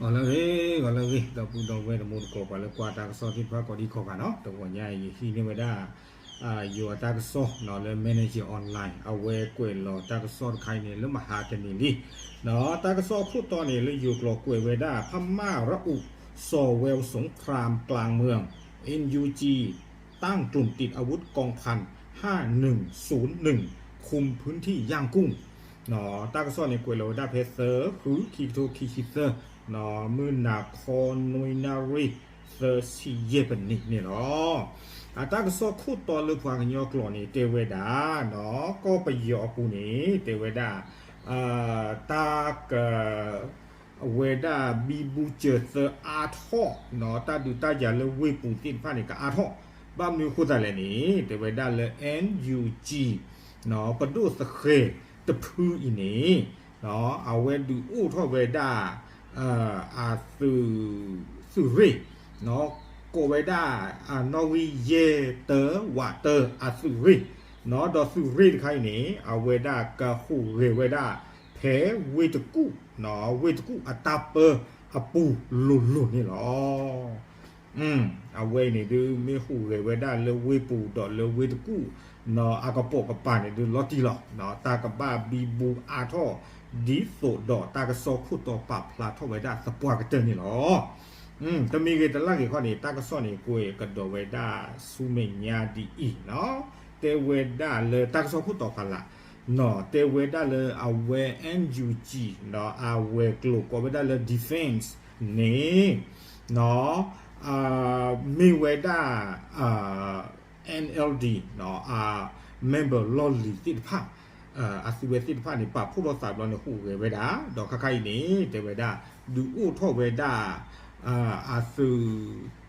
ဂီၤလၢအဂ့ၤ, ဂီၤလၢအဂ့ၤ ဒီပုၢ်ဒီဝဲၢ်တံၤသကိး ပှၤလၢကွၢ်တၢ်ကစီၣ်သ့ၣ်တဖၣ်ကိးဒံကိးဂၤနီၤ, တဂီၤညါအံၤ ယဟံးန့ၢ်ဝဲဒၣ် ယိၤအတၢ်ကစီၣ်နီၤ လၢ Manager Online အဝဲကွဲးလီၤတၢ်ကစီၣ်တခါအံၤန့ၣ် လၢမဟါတနံၤလံ. တၢ်ကစီၣ်ခိၣ်တီန့ၣ် လၢယိၤကျိာ်ကွဲးဝဲဒၣ် พม่าระอุ ส่อแววสงครามกลางเมือง เอ็น ยู จี ต้านกลุ่มติดอาวุธกองพัน ห้าหนึ่งศูนย์หนึ่ง คุมพื้นที่ย่างกุ้ง တၢ်ကစီၣ်န့ၣ် ကွဲးလီၤဝဲဒၣ်ဖဲသၢ ဃု ခံကထိခံဆံသၢ မုၢ်နၤခီ နွံနၣ်ရံၣ် သၢဆံယဲၢ်ပနံးန့ၣ်လီၤ. အတၢ်ကစီၣ်ခိၣ်တီလၢပှၤကညီကျိာ်န့ၣ် တဲဝဲဒၣ် ကီၢ်ပယီၤအပူၤန့ၣ် တဲဝဲဒၣ် တၢ်က အဝဲဒၣ်ဘံဘူစၢၤသၢအါထီၣ် တၢ်ဒုးတၢ်ယၤလၢဝ့ၢ်ပူၤသ့ၣ်တဖၣ်န့ၣ် ကအါထီၣ်, ဘၣ်မနုၤအဃိသတးလဲၣ်န့ၣ် တဲဝဲဒၣ်လၢ NUG ပဒိၣ်သဃဲၤတဖုအံၤန့ၣ် အဝဲဒုးအိၣ်ထီၣ်ဝဲဒၣ် အသုး သုးရ့ၣ် ကိးဝဲဒၣ် နီၣ်ဂံၢ်ယဲၢ်တၢ ဝးတၢ အသုးရ့ၣ် ဒီးသုးရ့ၣ်တခါအံၤန့ၣ် အဝဲဒၣ်ကဟူးဂဲၤဝဲဒၣ် ဖဲဝ့ၢ်တကူၣ် ဝ့ၢ်တကူၣ်အတၢ်ပၢအပူၤလိၤလိၤန့ၣ်လီၤ. အဝဲအံၤန့ၣ်ဒုး မ့ၢ်ဟူးဂဲၤဝဲဒၣ်လၢဝ့ၢ်ပူၤဒီးလၢဝ့ၢ်တကူၣ် အကပိာ်ကပၤန့ၣ်ဒုး လီၤတံၢ်လီၤ. တၢ်ကဘၣ်ဘံဘူအါထီၣ် ဒ်သိးဒီးတၢ်ကစီၣ်ခိၣ်တီပာ်ဖျါထီၣ်ဝဲဒၣ်သပှၢ်ကတၢၢ်န့ၣ်လီၤ. တမံၤဂ့ၤတလၢ်ဂ့ၤခီန့ၣ် တၢ်ကစီၣ်န့ၣ် ကွဲးကဒီးဝဲဒၣ်ဆူမဲာ်ညါဒ်အံၤ, တဲဝဲဒၣ်လၢတၢ်ကစီၣ်ခိၣ်တီဖးလၢ် တဲဝဲဒၣ်လၢအဝဲ NUG ဒီးအဝဲၤကျိၤကိးဝဲဒၣ်လၢ defense န့ၣ် မ့ၢ်ဝဲဒၣ် NLD အ member လီၢ်လံၤသ့ၣ်တဖၣ် အသုးဝဲသ့ၣ်တဖၣ်န့ၣ် ပာ်ဖှိၣ်ထီၣ်သးဘျီန့ၣ် ဟူးဂဲၤဝဲဒၣ် ဒီးခါခါအံၤန့ၣ် တဲဝဲဒၣ် ဒုးအိၣ်ထီၣ်ဝဲဒၣ် အသုး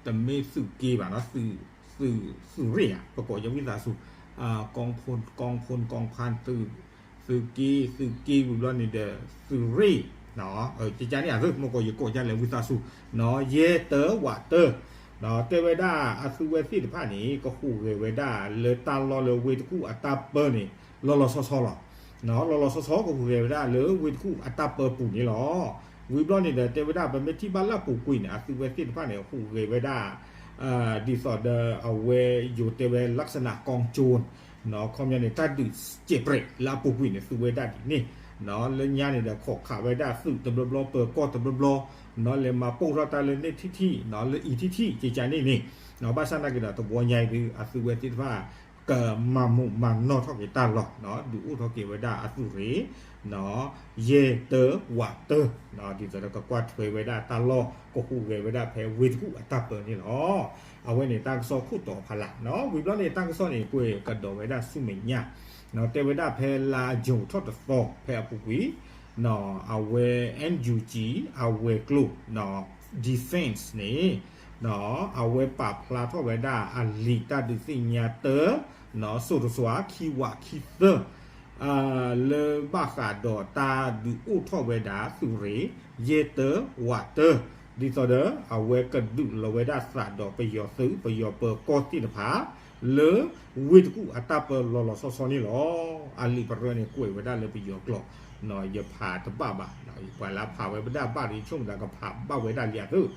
တမ့ၢ်သုးက့ဘၣ်နီၤ သုးရ့ၣ်ဧါ ပကိးယဝံသးစူၤ กองพล กองพล กองพัน သုး သုးက့ သုးက့ဝံၤဘျီန့ၣ်ဒီး သုးရ့ၣ် ကကန့ၣ်အသုး မ့ၢ်ကိးယကိးယလဲၤဝံသးစူၤ ယဲၢ်တၢ ဝးတၢ တဲဝဲဒၣ်အသုးဝဲသ့ၣ်တဖၣ်န့ၣ် ကဟူးဂဲၤဝဲဒၣ်လၢတၢ်လီၢ်လၢဝ့ၢ်တကူၣ်အတၢ်ပၢန့ၣ် လီၤလီၤဆီဆီလီၤ. လီၤလီၤဆီဆီကဟူးဂဲၤဝဲဒၣ်လၢဝ့ၢ်တကူၣ်အတၢ်ပၢပူၤန့ၣ်လီၤ. ဝံၤဘျီန့ၣ်ဒီး တဲဝဲဒၣ်ပမ့ၢ်ထံၣ်ဘၣ်လၢအပူၤကွံာ်န့ၣ် အသုးဝဲသ့ၣ်တဖၣ်န့ၣ် ဟူးဂဲၤဝဲဒၣ် ဒ်သိးဒီးအဝဲယိၤတဲဝဲ ลักษณะกองโจร ခီပညီန့ၣ် တၢ်ဒုးစဲးပြဲးလၢအပူၤကွံာ်န့ၣ် သုးဝဲဒၣ်ဒ်န့ၣ် လၢညါန့ၣ်ဒီး ခိးခးဝဲဒၣ်သုးတဘျီဘျီ ပၢၤကီၢ်တဘျီဘျီ လဲၤမၤပိၢ်ထီၣ်တၢ်လၢန့ၣ်ထံၣ်ထံၣ် လၢအံၤထံၣ်ထံၣ် ကကန့ၣ်န့ၣ် ဘၣ်ဆၣ်နာ်က့ၤဒီး တဝီညါအံၤဒုး အသုးဝဲသ့ၣ်တဖၣ် ကမၤမူးမၤနီၢ်ထီၣ်က့ၤတၢ်လီၢ် ဒုးအိၣ်ထီၣ်က့ၤဝဲဒၣ်အသုးရ့ၣ် ယဲၢ်တၢ ဝးတၢ ဒ်သိးဒီးကကွၢ်ထွဲဝဲဒၣ်တၢ်လီၢ် ကဟူးဂဲၤဝဲဒၣ်ဖဲဝ့ၢ်တကူၣ်အတၢ်ပၢန့ၣ်လီၤ. အဝဲန့ၣ်တၢ်ကစီၣ်ခိၣ်တီဖးလၢ် ဝံၤဘျီန့ၣ် တၢ်ကစီၣ်န့ၣ် ကွဲးကဒီးဝဲဒၣ်ဆူမဲာ်ညါ တဲဝဲဒၣ်ဖဲလါယူၤထီၣ်တသီ ဖဲအပူၤကွံာ် အဝဲ NUG အဝဲၤကျိၤ defense န့ၣ် အဝဲပာ်ဖျါထီၣ်ဝဲဒၣ်အလံာ်တၢ်ဒုးသ့ၣ်ညါတၢ စိၤတစွၤ ခံဝးခံသၢ လၢဘၣ်ဃးဒီးတၢ်ဒုးအိၣ်ထီၣ်ဝဲဒၣ်သုးရ့ၣ် ယဲၢ်တၢ ဝးတၢ ဒ်သိးဒီး အဝဲကဒုးလီၤဝဲဒၣ်သးဒီးပယီၤသုး ပယီၤပၢၤကီၢ်သ့ၣ်တဖၣ် လၢဝ့ၢ်တကူၣ်အတၢ်ပၢလီၤလီၤဆီဆီန့ၣ်လီၤ. အလံာ်ပရၢန့ၣ် ကွဲးဝဲဒၣ်လၢပယီၤကျိာ် ယဖးတဘၣ်ဘၣ် ပှၤလၢဖးဝဲဒၣ်ဘၣ်ဒီး ယဆိကမိၣ်သးကဖးဘၣ်ဝဲဒၣ်လံအသိး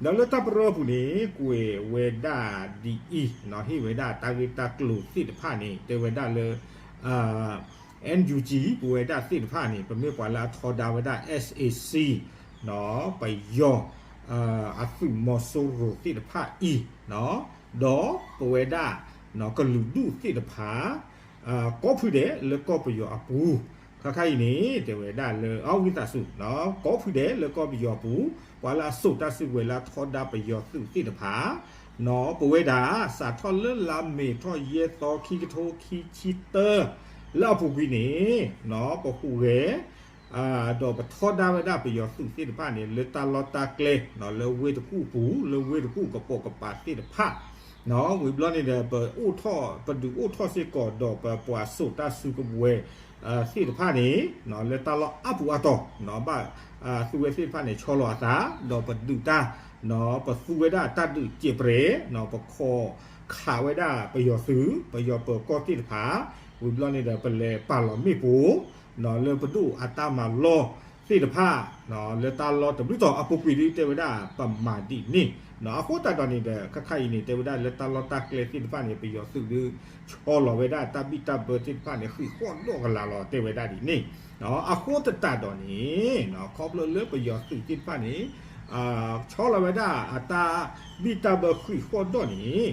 ဒီးလၢတၢ်ပရၢပူၤန့ၣ် ကွဲးဝဲဒၣ်ဒ်အံၤ ဟ့ၣ်ဝဲဒၣ်တၢ်ဂ့ၢ်တၢ်ကျိၤသ့ၣ်တဖၣ်န့ၣ် တဲဝဲဒၣ်လၢ NUG ပဝဲဒၣ်သ့ၣ်တဖၣ်န့ၣ် ပမ့ၢ်ပှၤလၢအထီဒါဝဲဒၣ် SAC ပယီၤ အသုးမီၤစိရိၤသ့ၣ်တဖၣ်အံၤ ဒီးပဝဲဒၣ် ကလုာ်ဒူၣ်သ့ၣ်တဖၣ် ကိးဖုဒဲးလၢကီၢ်ပယီၤအပူၤ ခါခါအံၤန့ၣ် တဲဝဲဒၣ်လၢ အဝံသးစူၤ ကိးဖုဒဲးလၢကီၢ်ပယီၤအပူၤ ပှၤလၢအစိာ်တၢ်စုကဝဲၤလၢအထီဒါပယီၤသုးသ့ၣ်တဖၣ် ပဝဲဒၣ် စးထီၣ်လၢလါမ့ၤထီၣ်ယဲၢ်သီ ခံကထိခံဆံတၢ လၢအပူၤကွံာ်န့ၣ် ပဟူးဂဲၤ ဒီးပထီဒါဝဲဒၣ်ပယီၤသုးသ့ၣ်တဖၣ်န့ၣ် လၢတၢ်လီၢ်တၢ်ကျဲ လၢဝ့ၢ်တကူၣ်ပူၤ လၢဝ့ၢ်တကူၣ်ကပိာ်ကပၤသ့ၣ်တဖၣ် ဝံၤဘျီန့ၣ်ဒီး ပအိၣ်ထီၣ် ပဒုးအိၣ်ထီၣ်စ့ၢ်ကီးဒီးပပှၤစိာ်တၢ်စုကဝဲၤသ့ၣ်တဖၣ်န့ၣ် လၢတၢ်လီၢ်အါပူၤအါတီၤ ဘၣ် သုးဝဲသ့ၣ်တဖၣ်န့ၣ် ဆီလီၤအသး ဒီးပဒုးတၢ် ပသူဝဲဒၣ်တၢ်ဒုးစဲးပြဲး ပခိးခးဝဲဒၣ်ပယီၤသုး ပယီၤပၢၤကီၢ်သ့ၣ်တဖၣ် ဝံၤဘျီန့ၣ်ဒီး ပလဲၤပာ်လီၤမ့ၣ်ပိၢ် လၢပဒိၣ်အတၢ်မၤလီၢ် သ့ၣ်တဖၣ် လၢတၢ်လီၢ်တဘျုးတီၤအပူၤကွံာ်ဒုး တဲဝဲဒၣ်ပမၤဒ်န့ၣ်, အဃိသတးဒီးန့ၣ်ဒီး ခါခါအံၤန့ၣ် တဲဝဲဒၣ်လၢတၢ်လီၢ်တၢ်ကျဲသ့ၣ်တဖၣ်န့ၣ် ပယီၤသုးဒုး ဆီလီၤဝဲဒၣ်တၢ်ဘံၣ်တၢ်ဘၢသ့ၣ်တဖၣ်န့ၣ် ဃံးဃီၣ်ဒီးကလးလီၤ တဲဝဲဒၣ်ဒ်န့ၣ်, အဃိသတးဒီးန့ၣ် ခီဖျိလၢပယီၤသုးသ့ၣ်တဖၣ်န့ၣ် ဆီလီၤဝဲဒၣ်အတၢ်ဘံၣ်တၢ်ဘၢဃံးဃီၣ်ဒီးန့ၣ်,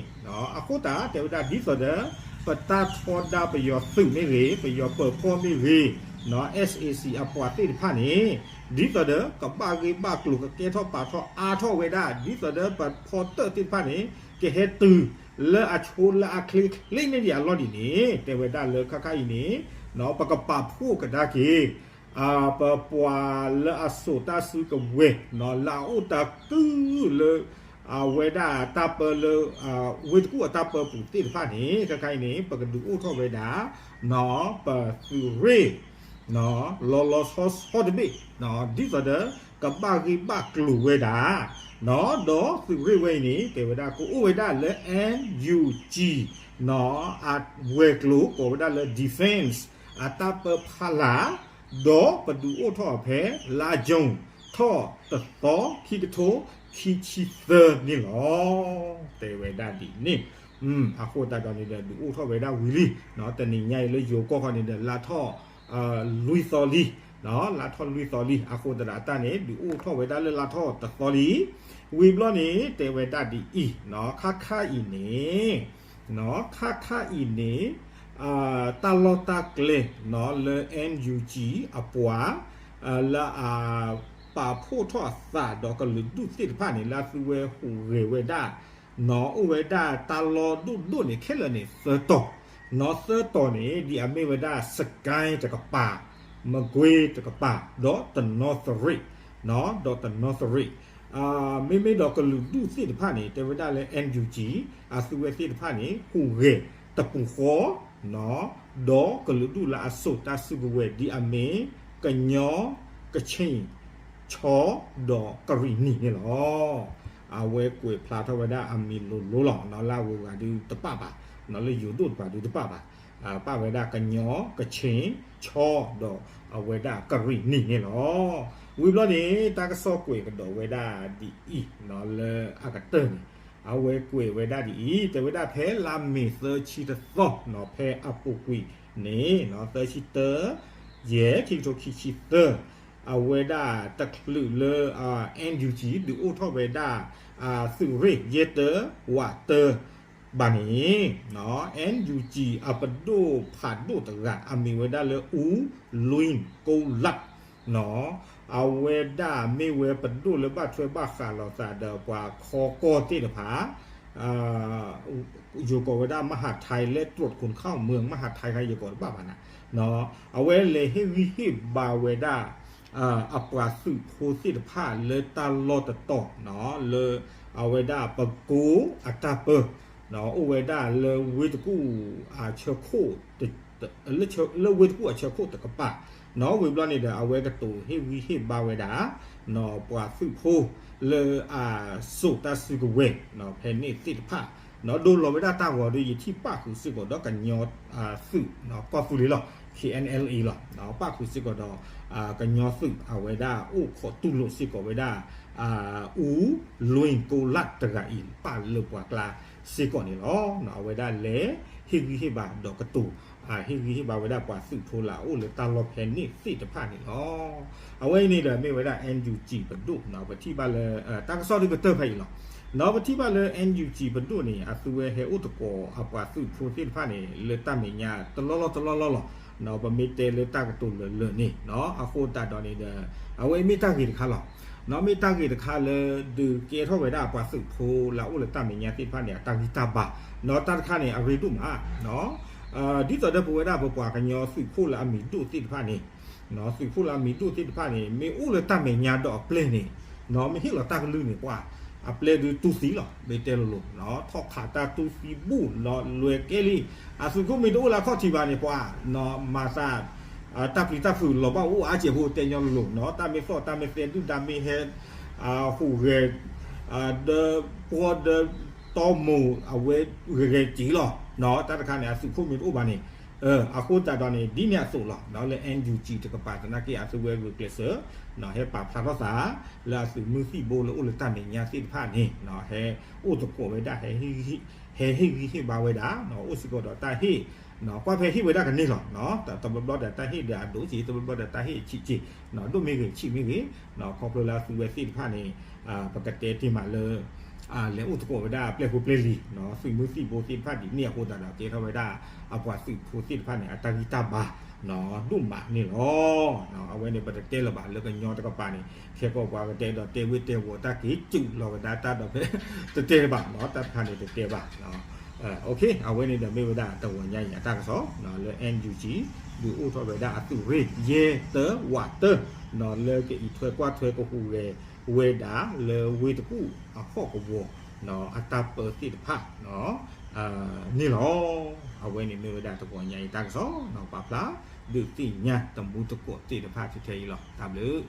အဃိသတးတဲဝဲဒၣ်ဒ်သိးဒီး ပတၢ်ထီဒါပယီၤသုးမ့ၢ်ဂ့ၤ, ပယီၤပၢၤကီၢ်မ့ၢ်ဂ့ၤ, SAC အပှၤသ့ၣ်တဖၣ်န့ၣ် ဒ်သိးဒီးကဘၣ်ဂ့ၢ်ဘၣ်ကျိၤ ကကဲထီၣ်ပာ်ထီၣ်အါထီၣ်ဝဲဒၣ် ဒ်သိးဒီးပဖီတၢၣ်သ့ၣ်တဖၣ်န့ၣ် ကဟဲတုၤလၢအဆိလၢအချ့ချ့န့ၢ်ဒံးအလီၢ်ဒ်န့ၣ် တဲဝဲဒၣ်လၢခါခါအံၤန့ၣ် ပကပာ်ဖှိၣ်ကဒါက့ၤ ပပှၤလၢအစိာ်တၢ်စုကဝဲၤ လၢအအိၣ်တၢ်ကုၢ်လၢ အဝဲဒၣ်တၢ်ပၢလၢ ဝ့ၢ်တကူၣ်အတၢ်ပၢပူၤသ့ၣ်တဖၣ်န့ၣ် ခါခါအံၤန့ၣ် ပကဒုးအိၣ်ထီၣ်ဝဲဒၣ် ပသုးရ့ၣ် လီၤလီၤဆီဆီတဘ့ၣ် ဒ်သိးဒီး ကဘၣ်ဂ့ၢ်ဘၣ်ကျိၤဝဲဒၣ် ဒီးသုးရ့ၣ်ဝဲအံၤန့ၣ် တဲဝဲဒၣ်ကအိၣ်ဝဲဒၣ်လၢ NUG အဝဲၤကျိၤကိးဝဲဒၣ်လၢ defense အတၢ်ပၢဖီလာ် ဒီးပဒုးအိၣ်ထီၣ်အီၤဖဲ လါယူၤ ထီၣ်တသီ ခံကထိခံဆံသၢန့ၣ်လီၤ. တဲဝဲဒၣ်ဒ်န့ၣ် အဃိသတးဒီးန့ၣ်ဒီး ဒုးအိၣ်ထီၣ်ဝဲဒၣ်ဝံၤလံ တနံၤညါအံၤလၢယိၤကီၢ်ခီန့ၣ်ဒီး လါထီၣ်လွံၢ်သီလံ လါထီၣ်လွံၢ်သီလံ အဃိသတးဒီးအတၢ်န့ၣ် ဒုးအိၣ်ထီၣ်ဝဲဒၣ်လၢလါထီၣ်တသီလံ. ဝံၤဘျီန့ၣ် တဲဝဲဒၣ်ဒ်အံၤ ခါခါအံၤန့ၣ် ခါခါအံၤန့ၣ် တၢ်လီၢ်တၢ်ကျဲ လၢ NUG အပှၤ လၢအပာ်ဖှိၣ်ထီၣ်အသးဒီးကလုာ်ဒူၣ်သ့ၣ်တဖၣ်န့ၣ် လၢအသုဝဲဟူးဂဲၤဝဲဒၣ် အိၣ်ဝဲဒၣ်တၢ်လီၢ်ဒိၣ်ဒိၣ်န့ၣ် ခဲလၢာ်န့ၣ် သၢတီၤ သၢတီၤန့ၣ် ဒ်အမ့ၢ်ဝဲဒၣ် စကဲတကပၤ, မကွ့တကပၤ, ဒီးတနီသရံၣ်, ဒီးတနီသရံၣ် မ့မ့ၢ်ဒီးကလုာ်ဒူၣ်သ့ၣ်တဖၣ်န့ၣ် တဲဝဲဒၣ်လၢ NUG အသုဝဲသ့ၣ်တဖၣ်န့ၣ် ဟူးဂဲၤတပူၤဃီ ဒီးကလုာ်ဒူၣ်လၢအစိာ်တၢ်စုကဝဲၤ ဒ်အမ့ၢ် ကညီ, ကခ့ၣ်, ခၠ့ၣ်, ဒီးကရံၣ်နံၤန့ၣ်လီၤ. အဝဲကွဲးဖျါထီၣ်ဝဲဒၣ်အမံၤလိၤလိၤလီၤ. လၢအဂုၤအဂၤဒုးတပာ်ဘၣ်, လၢယိၤဒိၣ်တပၤဒုးတပာ်ဘၣ်, ပာ်ဝဲဒၣ်ကညီ, ကခ့ၣ်, ခၠ့ၣ်, ဒီးအဝဲဒၣ်ကရံၣ်နံၤန့ၣ်လီၤ. ဝံၤဘျီန့ၣ် တၢ်ကစီၣ်ကွဲးကဒီးဝဲဒၣ်ဒ်အံၤ လၢအကတၢၢ်န့ၣ် အဝဲကွဲးဝဲဒၣ်ဒ်အံၤ တဲဝဲဒၣ်ဖဲလါမ့ၤသၢဆံတသီ ဖဲအပူၤကွံာ်န့ၣ် သၢဆံတၢ ယဲၢ် ခံကထိခံဆံသၢ အဝဲဒၣ်တချုးလၢ NUG ဒုးအိၣ်ထီၣ်ဝဲဒၣ် သုးရ့ၣ်ယဲၢ်တၢ ဝးတၢ ဘၣ်န့ၣ် NUG အပဒိၣ်ဖးဒိၣ်တဂၤ အမံၤဝဲဒၣ်လၢ အူလွံၢ်ကိလး အဝဲဒၣ်မ့ၢ်ဝဲပဒိၣ်လၢဘၣ်ထွဲဘၣ်ဃးလိာ်သးဒီးပှၤခီကီၢ်သ့ၣ်တဖၣ် ယိၤကိးဝဲဒၣ် မဟးထဲး လၢ ตรวจคนเข้าเมือง မဟးထဲး ခါယိၤကိးတဘၣ်ဘၣ်နၤ, အဝဲလဲၤဟ့ၣ်ဂံၢ်ဟ့ၣ်ဘါဝဲဒၣ် အပှၤသုးဖိသ့ၣ်တဖၣ်လၢတၢ်လီၢ်တတီၤ လၢအဝဲဒၣ်ပကိအတၢ်ပၢ အိၣ်ဝဲဒၣ်လၢဝ့ၢ်တကူၣ်အဆၢခိၣ် လၢဝ့ၢ်တကူၣ်အဆၢခိၣ်တကပၤ ဝံၤဘျီန့ၣ်ဒီး အဝဲကတိၤဟ့ၣ်ဂံၢ်ဟ့ၣ်ဘါဝဲဒၣ် ပှၤသုးဖိလၢအစိာ်တၢ်စုကဝဲၤ ဖဲန့ၣ်သ့ၣ်တဖၣ် ဒိလီၤဝဲဒၣ်တၢ်ဂီၤဒီး ယထံၣ်ပၣ်ဃုာ်စ့ၢ်ကီးဒီးကညီသုး ကီၢ်သူလ့ၤလီၤ K N L A လီၤ. ပၣ်ဃုာ်စ့ၢ်ကီးဒီး ကညီသုးအဝဲဒၣ်အိၣ်ခိးတူၢ်လိာ်စ့ၢ်ကီးဝဲဒၣ် အူလွံၢ်ကိလးတဂၤအံၤ ပာ်လၢပှၤကျါစ့ၢ်ကီးန့ၣ်လီၤ. အဝဲဒၣ်လဲၤဟ့ၣ်ဂံၢ်ဟ့ၣ်ဘါဒီးကတိၤ ဟ့ၣ်ဂံၢ်ဟ့ၣ်ဘါဝဲဒၣ်ပှၤသုးဖိလၢအအိၣ်လၢတၢ်လီၢ်ဖဲန့ၣ်သ့ၣ်တဖၣ်န့ၣ်လီၤ. အဝဲအံၤန့ၣ်ဒီးမ့ၢ်ဝဲဒၣ် NUG ပဒိၣ် ပထံၣ်ဘၣ်လၢ တၢ်ကစီၣ်ဒုးကတၢၢ်ဖဲအံၤလီၤ. ဒီးပထံၣ်ဘၣ်လၢ NUG ပဒိၣ်န့ၣ် အသုဝဲဟဲအိၣ်သကိးအပှၤသုးဖိသ့ၣ်တဖၣ်န့ၣ် လၢတၢ်မဲာ်ညါတလီၢ်လီၢ်တလီၢ်လီၢ်လီၤ. ပမ့ၢ်တဲလၢတၢ်ကတိၤလၢာ်လၢာ်န့ၣ် အဃိသတးဒီးန့ၣ်ဒီး အဝဲမ့ၢ်တၢ်ဂ့ၤတခါလီၤ. မ့ၢ်တၢ်ဂ့ၤတခါလၢဒုးကဲထီၣ်ဝဲဒၣ်ပှၤသုးဖိလၢအအိၣ်လၢတၢ်မဲာ်ညါသ့ၣ်တဖၣ်န့ၣ် အတၢ်ဂံၢ်တၢ်ဘါ ဒီးတၢ်တခါန့ၣ် အရ့ဒိၣ်မး ဒ်သိးဒီးပဝဲဒၣ်ပပှၤကညီသုးခိၣ်လၢအမံၤဒိၣ်သ့ၣ်တဖၣ်န့ၣ် သုးခိၣ်လၢအမံၤဒိၣ်သ့ၣ်တဖၣ်န့ၣ် မ့ၢ်အိၣ်လၢတၢ်မဲာ်ညါဒီးအပျဲၢ်န့ၣ် မ့ၢ်ဟ့ၣ်လီၤတၢ်ကလုၢ်န့ၣ် ပှၤအပျဲၢ်ဒုးတူၢ်သံလီၤ. မ့ၢ်တဲလိၤလိၤ ထီၣ်ခးတၢ်တူၢ်သံဘူၣ်လီၤ လွဲၤကဲလံ အသုးခိၣ်မ့ၢ်တအိၣ်လၢအခီၣ်ထံးဘၣ်န့ၣ် ပှၤမၤသး တၢ်ပျံၤတၢ်ဖုးလီၤဘၣ်အိၣ်အါကဲးဖိ တဲညီလိၤလိၤ တၢ်မ့ၢ်သီၣ်တၢ်မ့ၢ်သဲဒုၣ်ဒါမ့ၢ်ဟဲ ဟူးဂဲၤ ဒီးပှီၢ်ဒီးတီမိၤ အဝဲဂဲၤဂဲၤက့ၤလီၤ. တၢ်တခါန့ၣ် အသုးခိၣ်မ့ၢ်တအိၣ်ဘၣ်န့ၣ် အဃိသတးဒီးန့ၣ် ဒ်န့ၣ်အသိးလီၤ လၢ NUG တကပၤသနာ်က့ အသုဝဲဂုာ်ကျဲးစၢး ဟဲပာ်ဖျါထီၣ်သး လၢအသုးမုၢ်သံၣ်ဘိလၢအိၣ်လၢတၢ်မဲာ်ညါသ့ၣ်တဖၣ်န့ၣ် ဟဲအိၣ်သကိးဝဲဒၣ် ဟဲဟ့ၣ်ဂံၢ်ဟ့ၣ်ဘါဝဲဒၣ် အိၣ်စ့ၢ်ကီးဒီးတၢ်ဟ့ၣ် ကွၢ်ဖဲဟ့ၣ်ဝဲဒၣ်ကန့ၢ်လီၤ တဘျီဘျီဒီးတၢ်ဟ့ၣ်ဒီးအဒိၣ်က့ၤ တဘျီဘျီဒီးတၢ်ဟ့ၣ်အဆံးက့ၤ ဒိၣ်မ့ၢ်ဂ့ၤဆံးမ့ၢ်ဂ့ၤ ခီဖျိလၢအသုဝဲသ့ၣ်တဖၣ်န့ၣ် ပကတဲတ့ၢ်မးလၢ လဲၤအိၣ်သကိးဝဲဒၣ်ပျဲၢ်ဖိပျဲၢ်လံၤ သုးမုၢ်သံၣ်ဘိသ့ၣ်တဖၣ်ဒ်န့ၣ်အဃိသတးဒီး ကဲထီၣ်ဝဲဒၣ်အပှၤသုးဖိသ့ၣ်တဖၣ်န့ၣ် အတၢ်ဂံၢ်တၢ်ဘါ ဒိၣ်မးန့ၣ်လီၤ. အဝဲန့ၣ်ပတတဲလၢၤဘၣ် လၢကညီတကပၤန့ၣ် ခဲကိာ်ပှၤကတဲဒီးတဲဝ့ၢ်တဲဝီၤတၢ်က့ၤစူးလီၤကဒါတၢ်ဒီးဖဲ တတဲလၢၤဘၣ် တၢ်တခါန့ၣ်တတဲဘၣ် အဝဲန့ၣ်ဒီးမ့ၢ်ဝဲဒၣ်တဂီၤညါအံၤအတၢ်ကစီၣ် လၢ NUG ဒုးအိၣ်ထီၣ်ဝဲဒၣ်အသုးရ့ၣ် ယဲၢ်တၢ ဝးတၢ လၢကအံးထွဲကွၢ်ထွဲကဟူးဂဲၤဝဲဒၣ်လၢဝ့ၢ်တကူၣ်အဟီၣ်ကဝီၤ အတၢ်ပၢသ့ၣ်တဖၣ်န့ၣ်လီၤ. အဝဲန့ၣ်မ့ၢ်ဝဲဒၣ်တဂီၤညါအံၤတၢ်ကစီၣ် ပာ်ဖျါဒုးသ့ၣ်ညါတမူတကိးသ့ၣ်တဖၣ်ထဲအံၤလီၤ. တၢ်ဘျုး